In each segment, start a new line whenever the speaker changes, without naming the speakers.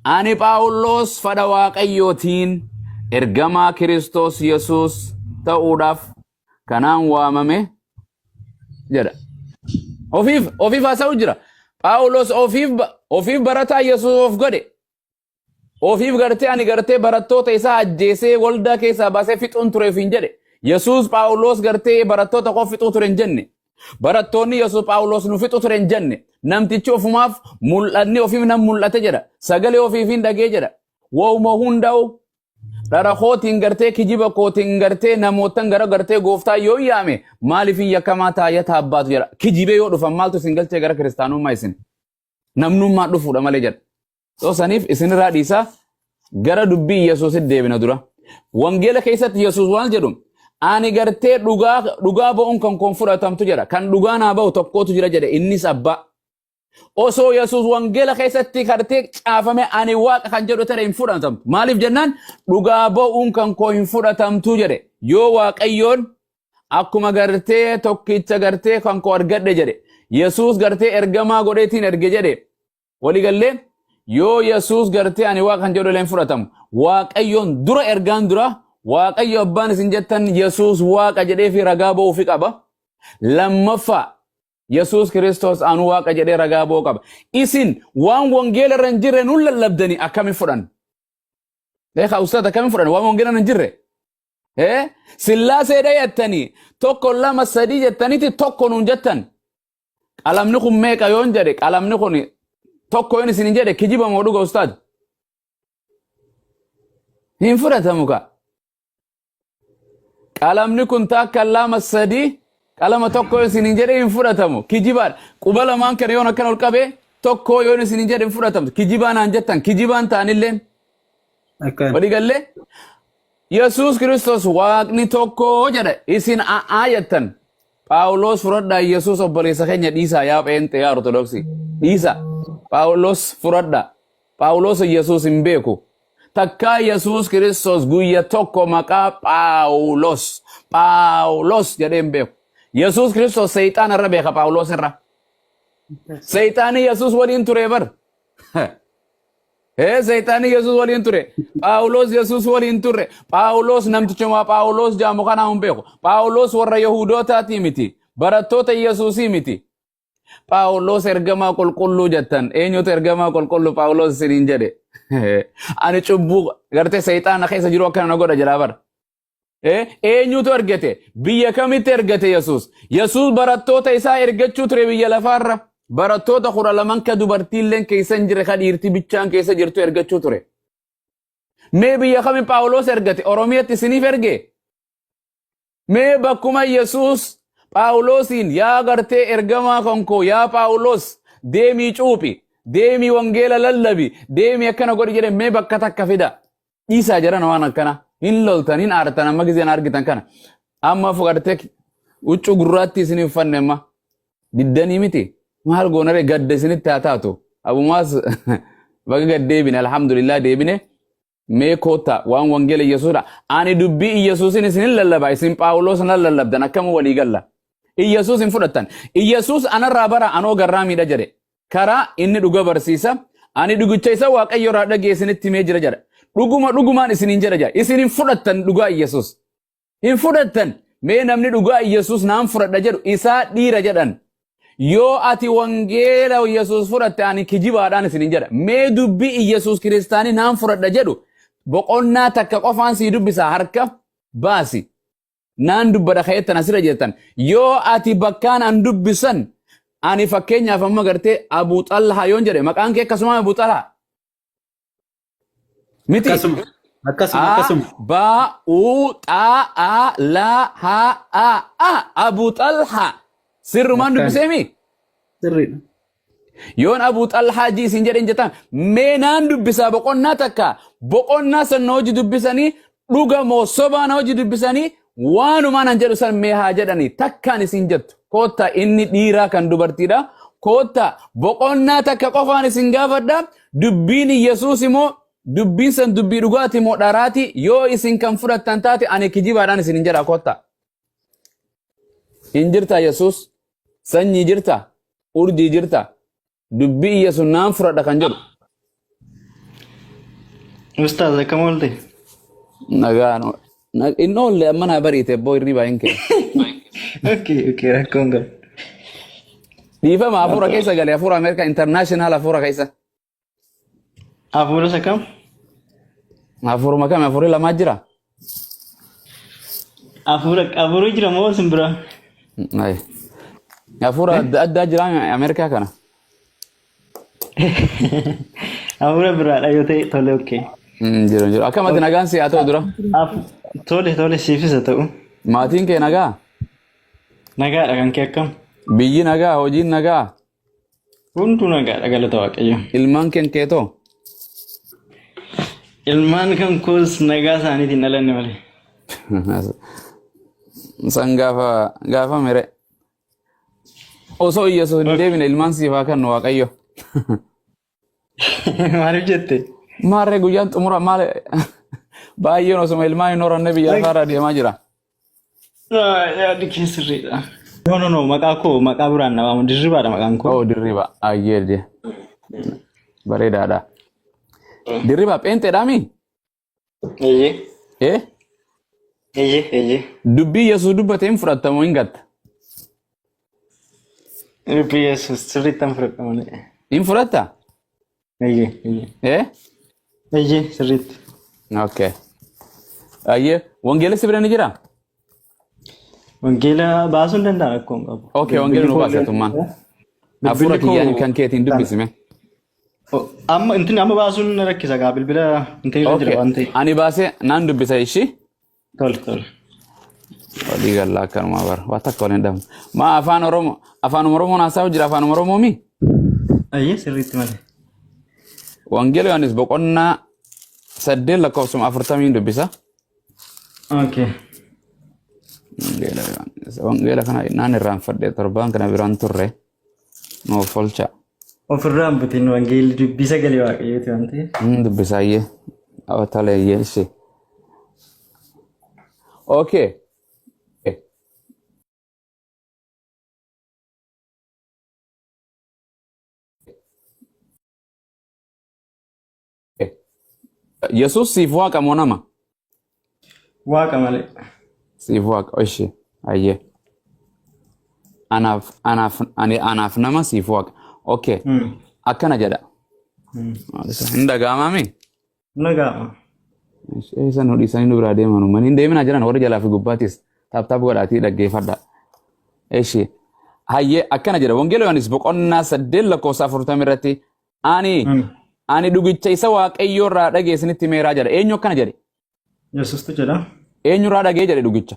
Ani Phaawulos fadha Waaqayyootiin ergamaa Kiristoos Yesuus ta'uudhaaf kanaan waamame jedha. Ofiif haasa'u jira. Phaawulos ofiif barataa Yesuus of godhe. Ofiif gartee ani gartee barattoota isaa ajjeesee waldaa keessaa baasee fixuun tureef hin jedhe. Yesuus Phaawulos gartee barattoota koo fixuu ture hin jenne. Barattoonni Yesuus Phaawulos nu fixu ture hin jenne. Namtichi ofumaaf mul'anni ofiif nan mul'ate jedha. Sagalee ofiif hin dhagee jedha. Wauma hunda'u dhara kootiin gartee kijiba kootiin gartee namootan gara gartee gooftaa yoo yaame maaliif hin yakkamaa taayata abbaatu jedha. Kijibee yoo dhufan maaltu isin galchee gara kiristaanummaa isin? Namnummaa dhufuudha malee jedha. So saniif isinirraa dhiisaa gara dubbii Yesuusitti deebina dura. Wangeela keessatti Yesuus waan jedhu ani gartee dhugaa dhugaa ba'uun kan koon fudhatamtu jedha. Kan dhugaa naa ba'u tokkotu jira jedhe innis abbaa. Osoo Yesuus wangeela keessatti gartee caafame ani waaqa kan jedhu ta'e hin fudhatamtu. Maaliif jennaan dhugaa ba'uun kan koo hin fudhatamtu jedhe. Yoo Waaqayyoon akkuma gartee tokkicha gartee kan koo argadhe jedhe. Yesuus gartee ergamaa godheetiin erge jedhe. Walii gallee yoo Yesuus gartee ani waaqa kan jedhu illee hin fudhatamu. Waaqayyoon dura ergaan dura Waaqayyo abbaan isin jettan Yesuus waaqa jedhee fi ragaa ba'uufi qaba. Lammaffaa Yesuus Kiristoos anu waaqa jedhee ragaa ba'uu qaba. Isin waan wangeela irra hin jirre nun lallabdanii akkamiin fudhan? Beekaa ustaad akkamiin fudhan? Waan wangeela irra hin jirre. Sillaaseedha jettanii tokko lama sadii jettaniiti tokko nuun jettan. Qalamni kun meeqa yoon jedhe qalamni kun tokko yoon isin jedhe kijiba moo dhuga ustaad? Hin fudhatamu ka. Qalamni kun takka lama sadii qalama tokko yoon isin jedhe hin fudhatamu kijibaadha. Quba lamaan kana yoon akkana ol qabe tokko yoon isin jedhe hin fudhatamtu kijibaa naan jettan kijibaan ta'anillee.
Akkaan.
Walii gallee? Yesuus Kiristoos waaqni tokko jedha isin a'aa jettan. Phaawulos fudhadhaa Yesuus obboleessa keenya dhiisaa yaa pheenxee yaa Ortodoksii. Dhiisa. Phaawulos fudhadhaa. Phaawulos Yesuus hin beeku. Takkaa Yesuus Kiristoos guyya tokko maqaa Phaawulos Phaawulos jedhee hin beeku. Yesuus Kiristoos seexaana irra beeka Phaawulos irra. Seexaanni Yesuus waliin ture bar. Ee seexaanni Yesuus waliin ture. Phaawulos Yesuus waliin turre. Phaawulos namtichuma Phaawulos jaamu kanaa hin beeku. Phaawulos warra Yahudootaatii miti. Barattoota Yesuusii miti. Phaawulos ergamaa qulqulluu jettan. Eenyutu ergamaa qulqulluu Phaawulos isiniin jedhe? Ani cubbuu gartee seexaana keessa jiru akkana na godha jedhaa bara. Eenyutu ergate? Biyya kamitti ergate Yesuus? Yesuus barattoota isaa ergachuu ture biyya lafaarra. Barattoota 12 ka dubartiilleen keessa hin jirre ka dhiirti bichaan keessa jirtu ergachuu ture. Mee biyya kami Phaawulos ergate? Oromiyatti isiniif erge? Mee bakkuma Yesuus Phaawulosiin yaa gartee ergamaa kan koo yaa Phaawulos deemii cuuphi, deemii wangeela lallabi, deemii akkana godhi jedhe mee bakka takka fida. Dhiisaa jedhan waan akkana. Hin loltan, hin aartan amma gizeen argitan kana. Amma fudhattee huccuu gurraattii isin uffanne amma. Diddanii miti. Maal goonare gadda isinitti haa taatu. Abumaas baga gad deebine alhamdulillah deebine. Mee koottaa waan wangeela Iyyasuudha. Ani dubbii Iyyasuusin isinin lallaba isin Phaawulos nan lallabdan akkam walii galla. Iyyasuus hin fudhattan. Iyyasuus anarraa bara anoo garraamiidha jedhe. Karaa inni dhuga barsiisa. Ani dhugicha isa Waaqayyo irraa dhagee isinitti himee jira jedha. Dhuguma dhugumaan isiniin jedha jedha. Isin hin fudhattan dhugaa Iyyasuus. Hin fudhattan. Mee namni dhugaa Iyyasuus naan fudhadha jedhu isaa dhiira jedhan. Yoo ati wangeela Iyyasuus fudhatte ani kijibaadhaan isiniin jedha. Mee dubbii Iyyasuus kiristaanii naan fudhadha jedhu boqonnaa takka qofaan sii dubbisa harka baasi. Naan dubbadha ka'eettan asirra jettan yoo ati bakkaan an dubbisan ani fakkeenyaaf amma gartee Abuu Xalhaa yoon jedhe maqaan kee akkasuma Abuu Xalhaa miti.
Akkasuma. Akkasuma
A
akkasuma.
ba u xa a la ha a a Abuu Xalhaa sirrumaan
Akkaan.
dubbiseemi.
Sirriidha.
Yoon Abuu Xalhaa jii isin jedhen jettan mee naan dubbisaa boqonnaa takka boqonnaa san na hojii dubbisanii dhuga moo sobaa na hojii dubbisanii waanumaa nan jedhu san mee haa jedhanii takkaan isin jettu koottaa inni dhiiraa kan dubartiidha koottaa boqonnaa takka qofaan isin gaafadha dubbiin Yesuus immoo dubbiin san dubbii dhugaati moo dharaati yoo isin kan fudhattan taate ani kijibaadhaan isin hin jedha koottaa. Hin jirtaa Yesuus? Sanyii jirta? Urjii jirta? Dubbii Yesuus naan fudhadha kan jedhu.
Ustaaz akkam oolte?
Nagaan. Inni oolle amma naa bariite boo hirribaa hin kee.
Okay, rakkoon qabu.
Dhiifama hafuura keessa gale hafuura Ameerikaa international hafuura keessa.
Hafuura isa kam?
Hafuuruma kami hafuurri lamaa jira?
Hafuura hafuurri jira moo isin bira?
Ayi. Hafuura adda addaa jira Ameerikaa kana.
Hafuura biraadha yoo ta'e tole okay.
Jiru jiru. Akkam ati nagaan si haa ta'u dura.
Tole tole siifis haa ta'u.
Maatiin kee nagaa?
Nagaadha kan kee akkam?
Biyyi nagaa? Hojiin nagaa?
Hunduu nagaadha galata Waaqayyo.
Ilmaan keen keetoo?
Ilmaan kan koos nagaa isaaniitiin dhalanne malee.
San gaafa gaafa mere. Osoo Iyyasuus hin deebine ilmaan siif haa kennu Waaqayyo.
Maaliif jette?
Maarree guyyaan xumura maal baay'een osuma ilmaan hin horanne biyya lafaarra deemaa jira.
Yaadni kee sirriidha. No, no, no, maqaa koo maqaa biraan na waamu Dirribaadha maqaan koo.
Oh Dirriba ayyee bareedaadha. Dirriba pheenxeedhaa mi?
Eeyyee.
Eh?
Eeyyee, eeyyee.
Dubbii Yesuus dubbate hin fudhatta moo hin gatta?
Dubbii Yesuus sirriitti hin fudhadha malee.
Hin fudhatta?
Eeyyee, eeyyee.
Eh?
Eeyyee, sirriitti.
Okay. Ayyee wangeelli si bira ni jiraa?
Wangeela baasuu hin danda'a rakkoo hin qabu.
Okay, wangeela nu baasi atummaan. Hafuura kiyyaan kan keetiin dubbisime.
Amma intin amma baasuun na rakkisa gaa bilbila intin irra jira
Okay.
waan ta'eef.
Ani baasee naan dubbisa ishii.
Tole tole.
Walii gallaa akkanumaa bara. Waa takka waliin dhabne. Maa afaan Oromoo afaan Oromoon haasa'u jira afaan Oromoo mi?
Ayyee sirriitti malee.
Wangeela Yohaannis boqonnaa 8 lakkoofsuma 40 dubbisa.
Okay.
Wangeela Yohaannis wangeela kana naan irraanfadhe torbaan kana biraan turre. Nuuf olcha.
Ofirraa hin butin wangeelli dubbii sagalee waaqayyooti waan ta'eef.
Hin dubbisaayyee. Toleeyyee ishee. Okay. Yesuus siif waaqa moo nama?
Waaqa malee.
Siif waaqa. Ishee. Ayyee. Anaaf anaaf ani anaaf nama siif waaqa. Okay. Akkana jedha. Hin dhaga'amaami?
Dhaga'ama.
Isa nu dhiisanii nu biraa deeman uummanni hin deeminaa jiran warri jalaa fi gubbaatis taap taap godhaatii dhaggeeffadha. Eshi hayyee akkana jedha Wangeela Yohaannis boqonnaa 8 lakkoofsa 40 irratti ani ani dhugicha isa Waaqayyoo irraa dhagee isinitti himeeraa jedha. Eenyu akkana jedhe?
Yesuustu jedha.
Eenyu irraa dhagee jedhe dhugicha?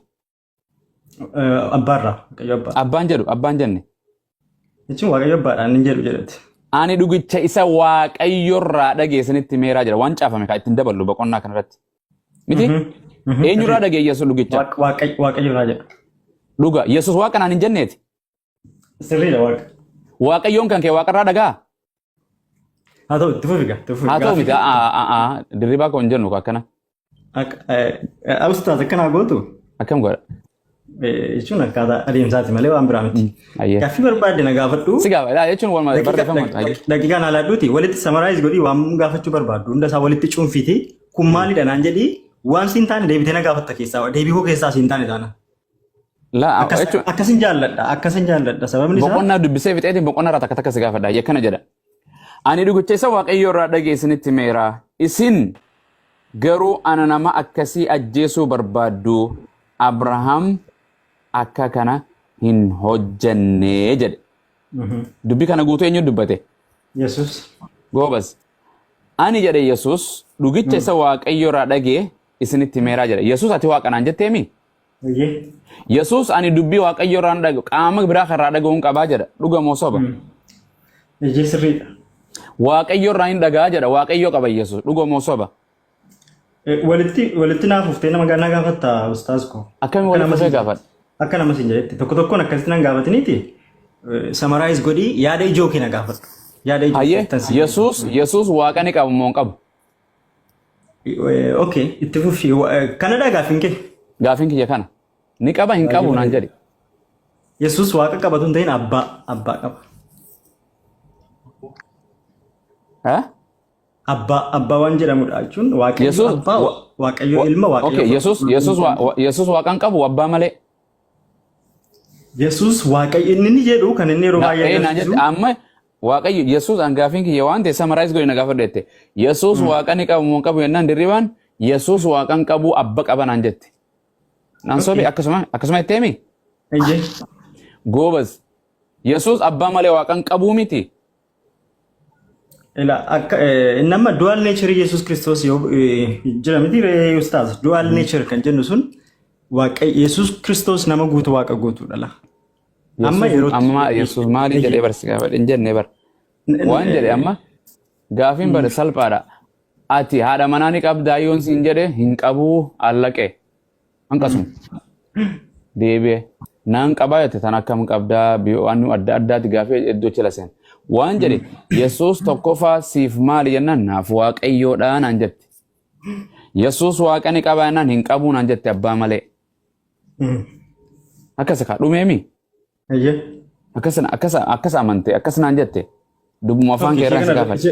Abbaarraa. Waaqayyo abbaa.
Abbaan jedhu abbaan jenne.
Jechuun Waaqayyo abbaadhaan hin jedhu jedhati.
Ani dhugicha isa Waaqayyo irraa dhagee isinitti himeeraa jedha. Waan caafame kan ittiin daballu boqonnaa kanarratti. Miti? Eenyu irraa dhagee Yesuus dhugicha?
Waaqayyo irraa jedha.
Dhuga. Yesuus waaqa naan hin jenneeti.
Sirriidha waaqa.
Waaqayyoon kan kee waaqarraa dhagaa?
Haa ta'u itti fufi gaa itti fufi.
Haa ta'u miti. Dirribaa koo hin jennu akkana.
Ustaaz akkanaa gootu
Akkam godha?
jechuun akkaataa adeemsaati malee waan biraa miti.
Ayyee.
Gaaffii barbaadde na gaafadhu.
Si gaafa jechuun waluma barreeffama. Ayyee.
Daqiiqaa naa laadhuuti walitti summarize godhii waan gaafachuu barbaaddu hunda isaa walitti cuunfiiti kun maalidha naan jedhii waan siin taane deebitee na gaafatta keessaa deebii koo keessaa siin taane taana.
Laa
Akkas
jechuun
akkasin jaalladha akkasin jaalladha sababni isaa
boqonnaa dubbisee fixeetiin boqonnaa irraa takka takka si gaafadha. Ayyee akkana jedha. Ani dhugicha isa Waaqayyo irraa dhagee isinitti himeera. Isin garuu ana nama akkasii ajjeesuu barbaaddu. Abrahaam akka kana hin hojjenne jedhe. Dubbii kana guutuu eenyu dubbate?
Yesuus.
Goobas. Ani jedhe Yesuus dhugicha isa Waaqayyo irraa dhagee isinitti himeeraa jedhe. Yesuus ati waaqa naan jetteemi?
Eeyyee.
Yesuus ani dubbii Waaqayyo irraan dhaga'u qaama biraa kan irraa dhaga'uun qabaa jedha. Dhuga moo soba?
Eeyyee sirriidha.
Waaqayyo irraa hin dhaga'a jedha. Waaqayyo qaba Yesuus. Dhuga moo soba?
Walitti walitti naaf uftee nama na gaafatta ustaaz koo.
Akkamiin
Akka
walitti
nama
fufee
siin
gaafadha?
akka nama siin jedhetti tokko tokkoon akkasitti nan gaafatiniiti summarize godhii yaada ijoo kee na gaafadhu. Yaada ijoo
Hayyee
kee tan
Yesuus Yesuus waaqa ni qaba moo hin qabu?
Okay itti fufi kanadhaa gaaffiin kee.
Gaaffiin kiyya kana. Ni qaba hin
Baay'ee
qabu naan
bareeda.
jedhi.
Yesuus waaqa qabatu hin ta'in abbaa abbaa qaba.
Ha?
Abbaa, abbaa waan jedhamudha jechuun Waaqayyo
Yesuus
abbaa, Waaqayyo ilma, Waaqayyo
Okay, Yesuus Yesuus Yesuus Waaqa hin qabu abbaa malee.
Yesuus Waaqayyo inni inni jedhu kan inni yeroo baay'ee
Naan
agarsiisu.
jette amma Waaqayyo Yesuus an gaafiin kiyya waan ta'e summarize godhi na gaafadhu jette. Yesuus Waaqa ni qabu moo hin qabu jennaan Dirribaan Yesuus Waaqa hin qabu abba qaba naan jette. Naan sobe akkasuma jettee mi?
Eeyyee.
Goobaz. Yesuus abbaa malee Waaqa hin qabuu miti.
Ila akka inni amma dual nature Yesuus Kiristoos yoo jira miti ree ustaaz, dual nature kan jennu sun Waaqa Yesuus Kiristoos nama guutuu Waaqa guutuudha la. Amma
Yesuus
yeroo
amma Yesuus maali jedhee barsi gaafadhe hin jenne bar. Waan jedhe amma gaafiin bare salphaadha. Ati haadha manaa ni qabdaa yoon siin jedhe hin qabuu allaqe. Hanqasuma. Deebi'e. Naan qabaa jette tan akkam qabdaa waan adda addaati gaafii iddoo chila seen. Waan jedhe Yesuus tokkoffaa siif maali jennaan naaf Waaqayyoodha naan jette. Yesuus Waaqa ni qabaa jennaan hin qabuu naan jette abbaa malee. Akkas kaa dhumeemi.
Eeyyee.
Akkas akkas akkas amante akkas naan jette. Dubbuma afaan kee irraa si gaafadhe.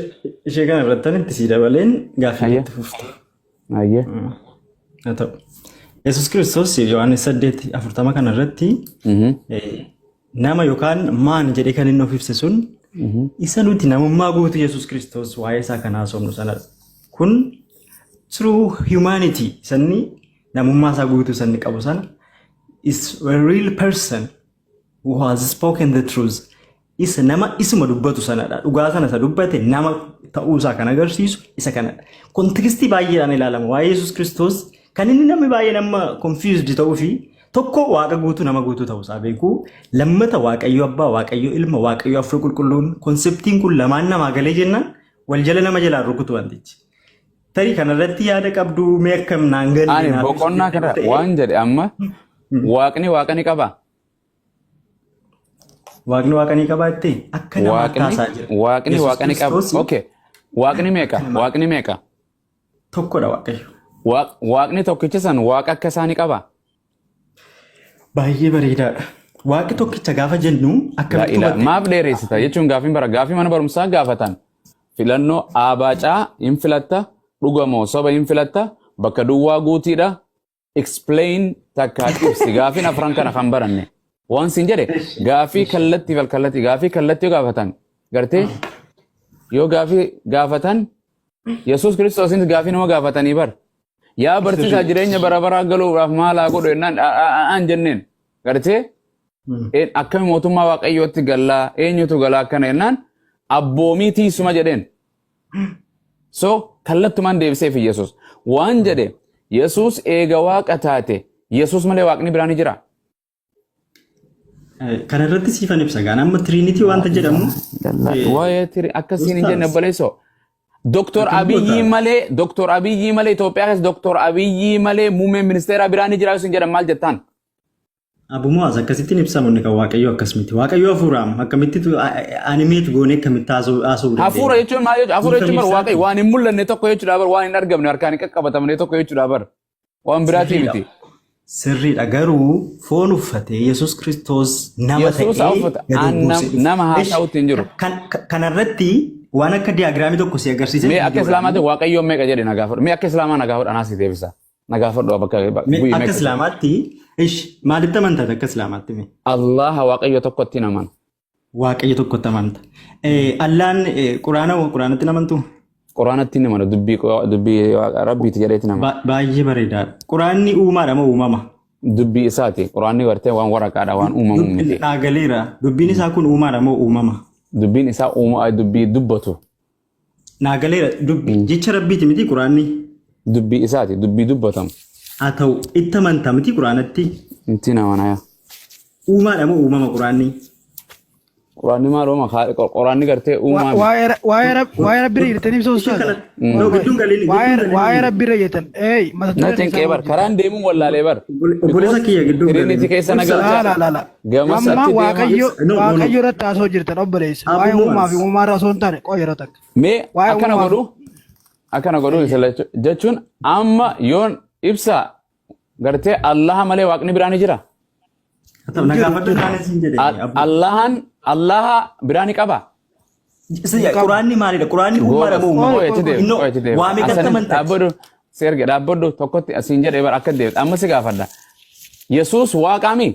Ishee kana irratti itti sii dabaleen gaaffii
Ayyee.
itti fufte.
Ayyee.
Haa ta'u. Yesuus Kiristoos Yohaannis 8:40 kana irratti nama yookaan maan jedhee kan inni of ibse sun isa nuti namummaa guutuu Yesuus Kiristoos waa'ee isaa kan haasofnu sanadha. Kun true humanity sanni namummaa isaa guutuu sanni qabu sana is a real person who has spoken the truth. Isa nama isuma dubbatu sanadha. Dhugaa sana isa dubbate nama ta'uusaa kan agarsiisu isa kanadha. Contextii baay'eedhaan ilaalama. Waa'ee Yesuus Kiristoos kan inni namni baay'een amma confused ta'uu fi tokko Waaqa guutuu nama guutuu ta'uusaa beekuu, lammata Waaqayyo Abbaa, Waaqayyo Ilma, Waaqayyo Hafuura Qulqulluun conceptiin kun lamaan namaa galee jennaan wal jala nama jalaan rukutu wantichi. Tarii kanarratti yaada qabdu mee akkam naan galle
Ani
naaf ibsi
boqonnaa
jettee
kana
ta'e.
waan jedhe amma Waaqni Waaqa ni qabaa?
Waaqni Waaqa ni qabaa jettee akka namaatti
Waaqni
haasaa jira.
Waaqni
Yesuus
Waaqa ni qaba.
Kiristoos
Okay. Waaqni meeqa? Waaqni meeqa?
Tokkodha Waaqayyo.
Waaqni tokkicha san Waaqa akka isaa ni qabaa?
Baay'ee bareedaadha. Waaqni tokkicha gaafa jennu
Laa
akkamitti
ilaa
hubatte?
maaf dheeressita jechuun gaafiin bara gaafii mana barumsaa gaafatan filannoo abaacaa hin filatta, dhugamoo soba hin filatta, bakka duwwaa guutiidha, explain takka ibsi, gaafiin afran kana kan baranne. Waan siin jedhe gaafii kallattii fal kallattii gaafii kallattii yoo gaafatan gartee yoo gaafii gaafatan Yesuus Kiristoosiin gaafii nama gaafatanii bar. Yaa barsiisaa, jireenya bara baraa galuudhaaf maal haa godhu jennaan aan jenneen gartee akkami mootummaa Waaqayyootti gallaa, eenyutu galaa akkana jennaan abboomii tiisuma jedheen. So kallattumaan deebiseef Yesuus. Waan jedhe Yesuus eega Waaqa taate Yesuus malee Waaqni biraa ni jira.
Kana irratti siifan ibsa gaan amma Trinity wanta jedhamu
Waa'ee tiri akkasiin hin jenne
Ustaaz.
obboleessoo. Doktor
Akkam
Abiyyi
goota?
malee, Doktor Abiyyi malee Itoophiyaa keessa Doktor Abiyyi malee muummeen ministeeraa biraa ni jira yoo isin jedhan maal jettaan?
Abu Mu'aaz, akkasittiin ibsamu inni kan Waaqayyoo akkas miti. Waaqayyoo hafuuraam akkamitti animate goonee akkamitti haasa'uu
Hafuura
dandeenya?
jechuun maal jechuudha? Hafuura
Hiika
jechuun bar
ibsaati.
Waaqayyo waan hin mul'anne tokko jechuudha bar, waan hin argamne harkaan hin qaqqabatamne tokko jechuudha bar. Waan biraatii
Sirriidha.
miti.
Sirriidha, garuu foon uffatee Yesuus Kiristoos nama
Yesuus
ta'ee
uffata
gadi
an
buusee dhufe.
nama
Ish,
haasa'utti hin jiru.
Kanarratti waan akka diagramii tokko si agarsiise
Mee akka
viidiyoodhaan.
Islaamaatti Waaqayyoon meeqa jedhe na gaafadhu. Mee akka Islaamaa na gaafadhu, anaas si deebisa. Na gaafadhu bakka
Mee
bu'ii
akka
meeqa.
Islaamaatti ish maalitti amantaati akka Islaamaatti mee?
Allaha Waaqayyo tokkotti naman.
Waaqayyo tokkotti amanta. Allaan Quraana Quraanatti amantuu?
Quraanatti ni amana, dubbii Rabbiiti jedheeti nama.
Baay'ee bareedaadha. Quraanni uumaadha moo uumama?
Dubbii isaati. Quraanni gartee waan waraqaadha, waan uumamu miti.
Dhaagaleera. Dubbiin isaa kun uumaadha moo uumama?
Dubbiin isaa uuma, dubbii dubbatu.
Naagaleera. Dubbii jecha Rabbiiti miti Quraanni?
Dubbii isaati, dubbii dubbatamu.
Haa ta'u, itti amantaa miti Quraanatti?
Inti nama naya.
Uumaadha moo uumama Quraanni?
Quraanni maal uuma? Quraanni gartee uumaa miti.
Waa'ee Rabbiirra jirtanii ibsa
Ishee
ustaaza.
kana no gidduun galiin
Waa'ee
gidduun
waa'ee
galiin.
Rabbiirra jirtan. Eey, mata
Na
dureen
cinqee
isaa
bar karaan deemuun wallaalee bar.
Obboleessa kiyya gidduun
Trinity
galiin.
keessa na
Ibsa.
galcha.
Laa laa laa laa.
Gamas
Amma
atti deema.
Waaqayyo
No, no, no.
Waaqayyo irratti haasoo jirtan obboleessa.
Abu
Waa'ee uumaa fi
Mu'az.
uumaa irra osoo hin taane qoo yeroo takka.
Mee
Waa'ee
akkana
uumaa fi
godhu akkana godhu isa jechuun amma yoon ibsa gartee Allaha malee Waaqni biraa ni jira.
Haa ta'u, na
Hin jiru,
gaafadhu
hin jiru.
taane siin jedhe Abu.
Allahan Allaha biraa ni qaba.
Hin qabu.
Quraanni maalidha? Quraanni uumaadha
Goobas.
moo uumama?
Qoy
Qoy
qoy
itti
qoy.
deebi.
Innoo
Qoy itti deebi.
waa meeqatti
Asanin
amantaati?
dhaabbadhu. Seerge dhaabbadhu tokkotti asiin jedhee bara akka deebi. Amma si gaafadha. Yesuus waaqaami?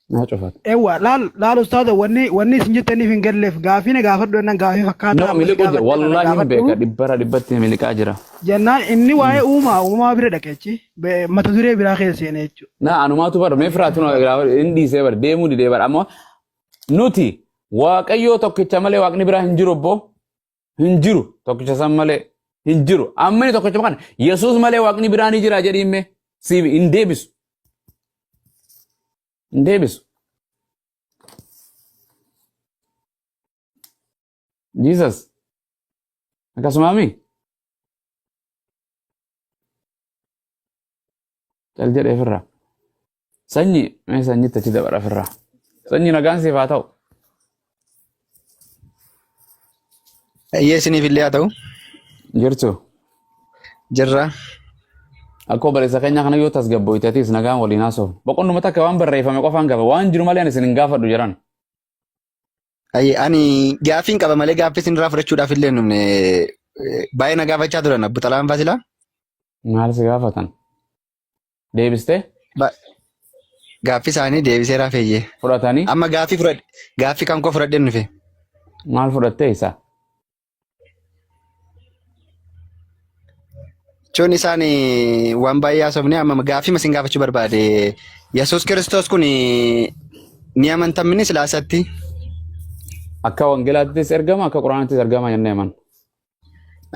Naa cufata.
Eewwa laal laal ustaaza wanni isin jettaniif hin galleef gaafii na gaafadhu jennaan gaafii fakkaataa
No
amma si
miliquu jira.
gaafadhe kana
Wallaahi hin
gaafadhu
beeka. Dhibbara dhibbatti miliqaa jira.
jennaan inni waa'ee uumaa bira dhaqe achi mata duree biraa keessa seene jechuudha.
Na anumaatu bara mee firaatu hin dhiisee bara deemuu didee bara ammoo nuti waaqayyoo tokkicha malee waaqni biraa hin jiru obbo hin jiru tokkicha san malee hin jiru amma inni tokkicha kana Yesuus malee waaqni biraa ni jira jedhiin mee siif hin deebisu hin deebisu Jesus akkasumaami cal jedhee ofirraa sanyi mee sanyitti achi dabara ofirraa sanyi nagaan siif haa ta'u
Eeyyee isiniif illee haa ta'u.
jirtu
Jirra.
Akka obboleessa keenya kana yoo tasgabbooytatis nagaan waliin haasofnu. Boqonnuma takka waan barreeffame qofaan gaafa waan jiru malee ani isin hin gaafadhu jedhan.
Ayyee ani gaaffiin qaba malee gaaffii isinirraa fudhachuudhaaf illee hin dhumne. Baay'ee na gaafachaa turan abbo Xalaan Fasilaa.
Maal si gaafatan? Deebistee
Gaaffii isaanii deebiseeraaf eeyyee.
fudhatanii
Amma gaaffii fudhadhe gaaffii kan koo fudhadheen dhufe.
maal fudhattee isa?
Jechuun isaan waan baay'ee haasofne amma gaaffii isin gaafachuu barbaade. Yesuus Kiristoos kun ni amantamni silaasatti.
Akka wangeelaattis ergama akka quraanattis ergama jennee amanna.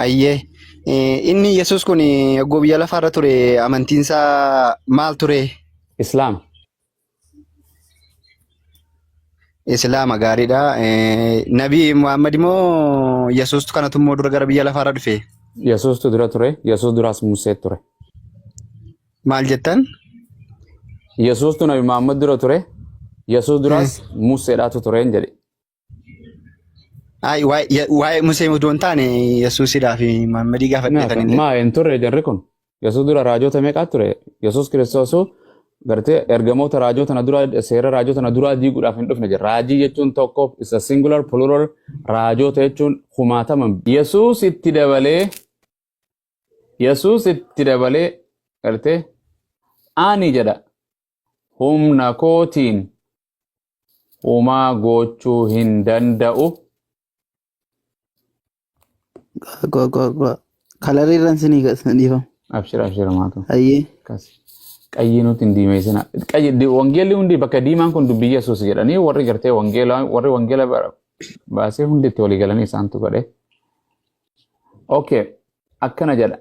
Ayyee. Inni Yesuus kun yogguu biyya lafaarra ture amantiinsaa maal ture?
Islaama.
Islaama gaariidha. Nabii Muhammad immoo Yesuustu kanatu immoo dura gara biyya lafaarra dhufe.
Yesuustu dura ture. Yesuus duraas Musee ture.
Maal jettan?
Yesuustu Nabi Muhammad dura ture. Yesuus duraas Museedhaatu ture hin jedhe.
Ay, waa'ee Musee utuu hin taane Yesuusidhaa fi Muhammadii gaafadheetan illee.
Maa hin turre jarri kun. Yesuus dura raajota meeqaa ture? Yesuus Kiristoosu gartee ergamoota raajota na dura seera raajota na duraa diiguudhaaf hin dhufne jira. Raajii jechuun tokko isa singular plural raajota jechuun kumaatama. Yesuus itti dabalee Yesuus itti dabalee gartee ani jedha humna kootiin homaa gochuu hin danda'u.
Qoa qoa qoa. Kalarii irraan sinii dhiifama.
Abshir abshir maatu.
Hayyee.
Akkas. Qayyii nutti hin diimeessina. Qayyi wangeelli hundi bakka diimaan kun dubbii Yesuus jedhanii warri gartee wangeela warri wangeela baasee hundi itti walii galanii isaantu godhe. Okay. Akkana jedha.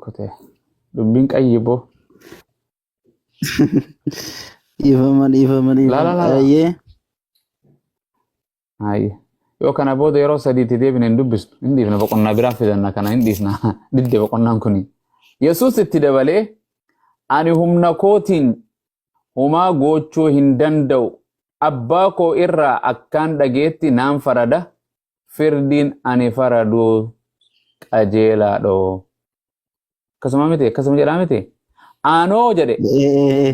Kutee. Dubbiin qayyi boo.
Dhiifama dhiifama
La la
dhiifama.
la la.
Hayyee.
Haayye. Yoo kana booda yeroo sadiitti deebine hin dubbisnu. Hin dhiifna boqonnaa biraa fidanna kana hin dhiisna. Didde boqonnaan kuni. Yesuus itti dabalee ani humna kootiin homaa gochuu hin danda'u. Abbaa koo irraa akkaan dhageetti naan farada. Firdiin ani faradu qajeelaadhoo. Akkasuma miti akkasuma jedhaa miti. Anoo jedhe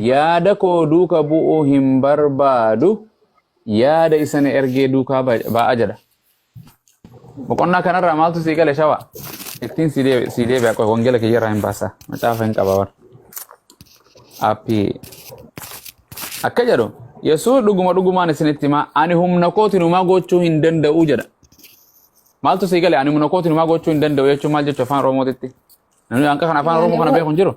yaada koo duuka bu'uu hin barbaadu yaada isa na ergee duukaa ba'a jedha. Boqonnaa kanarraa maaltu sii gale shawa? Ittiin sii deebi'a qoy wangeela kiyyarraa hin baasa. Macaafa hin qaba bara. Aappii akka jedhu Yesuus dhuguma dhugumaan isinitti himaa ani humna kootiin homaa gochuu hin danda'u jedha. Maaltu sii gale ani humna kootiin homaa gochuu hin danda'u jechuun maal jechuu afaan Oromootitti? Namni hanqa kana afaan Oromoo kana beeku hin jiru.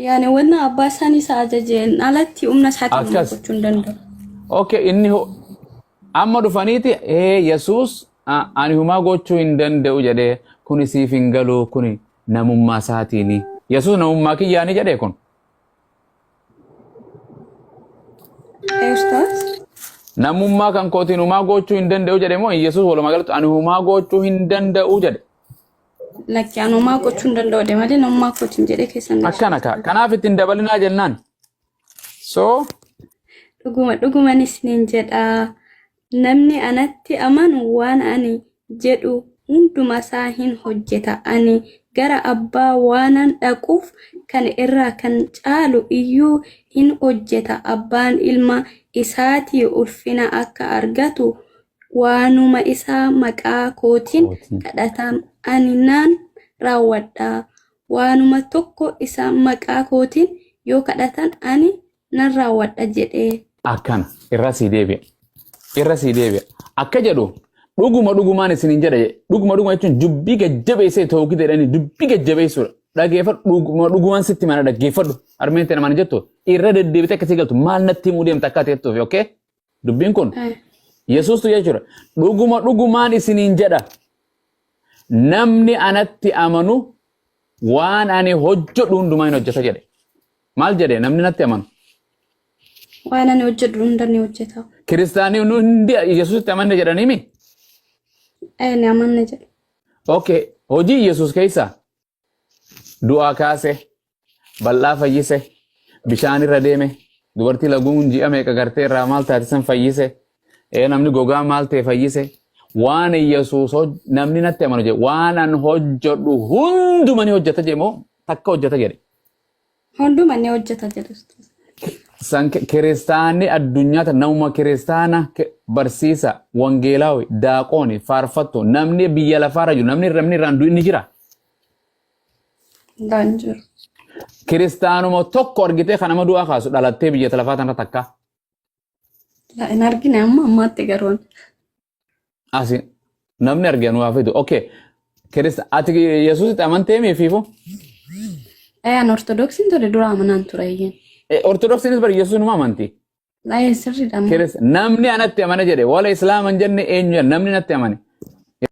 Yaani wanna abbaa isaan isa ajajeen alatti humna isaatiin homaa
Akkas.
gochuu hin danda'u.
Okay, inni amma dhufaniiti ee Yesuus ani homaa gochuu hin danda'u jedhee kuni siif hin galu kuni namummaa isaatiini. Yesuus namummaa kiyyaani jedhee kun.
Ee ustaaz?
Namummaa kan kootiin homaa gochuu hin danda'u jedhe moo Yesuus walumaa galatti ani homaa gochuu hin danda'u jedhe.
Lakki ani homaa gochuu hin danda'u jedhe malee namummaa kootiin jedhee keessan galche.
Akkana kaa. Kanaaf ittiin dabalinaa jennaan. So
Dhuguma dhuguman isiniin jedha. Namni anatti amanu waan ani jedhu hunduma isaa hin hojjeta. Ani gara Abbaa waanan dhaquuf kana irraa kan caalu iyyuu in hojjeta. Abbaan ilma isaatii ulfina akka argatu waanuma isaa maqaa kootiin kadhatan ani nan raawwadha. Waanuma tokko isa maqaa kootiin yoo kadhatan ani nan raawwadha jedhee.
Akkana irra sii deebi'a. Irra sii deebi'a. Akka jedhu dhuguma dhugumaan isiniin jedha jedhe. Dhuguma dhuguma jechuun dubbii gajjabeessee ta'uu jedhanii dubbii gajjabeessuudha. Dhageeffadhu, dhuguma dhugumaan sitti mana dhaggeeffadhu. Harmeen ta'e namaan jettu irra deddeebitee akkasii galtu maal natti himuu deemta akka ta'ettuuf, okay? Dubbiin kun Yesuustu jechuudha. Dhuguma dhugumaan isiniin jedha. Namni anatti amanu waan ani hojjedhu hundumaa hin hojjeta jedhe. Maal jedhe namni natti amanu?
Waan ani hojjedhu hunda ni hojjeta.
Kiristaanii nu hundi Yesuusitti amanne jedhanii mi?
Ni amanne jedhe.
Okay. Hojii Yesuus keessa du'aa kaase, bal'aa fayyise, bishaan irra deeme, dubartii laguun ji'a meeqa gartee irraa maal taate san fayyise, namni gogaa maal ta'e fayyise, waan Yesuus namni natti amanu jedhe waan an hojjedhu hunduma ni hojjeta jedhe moo takka hojjeta jedhe?
Hunduma ni hojjeta jedhe.
San kiristaanni addunyaa tana namuma kiristaana barsiisa, wangeelaawi, daaqooni, faarfattu, namni biyya lafaarra jiru, namni irraan du'in ni jira.
Hin jiru.
Kiristaanuma tokko argitee kan nama du'aa kaasu dhalattee biyya lafaa tanarra takka?
Hin argine amma ammaatti garuu.
Asi namni arge nu haa fidu. Okay. Ati Yesuusitti amantee miifiifu?
An Ortodoksiin ture, dura amanaan ture iyyeen.
Ortodoksiinis bari Yesuus numa amanti.
Sirriidha amma.
Namni anatti amane jedhe, wala Islaama hin jenne, eenyu jedhe, namni natti amane.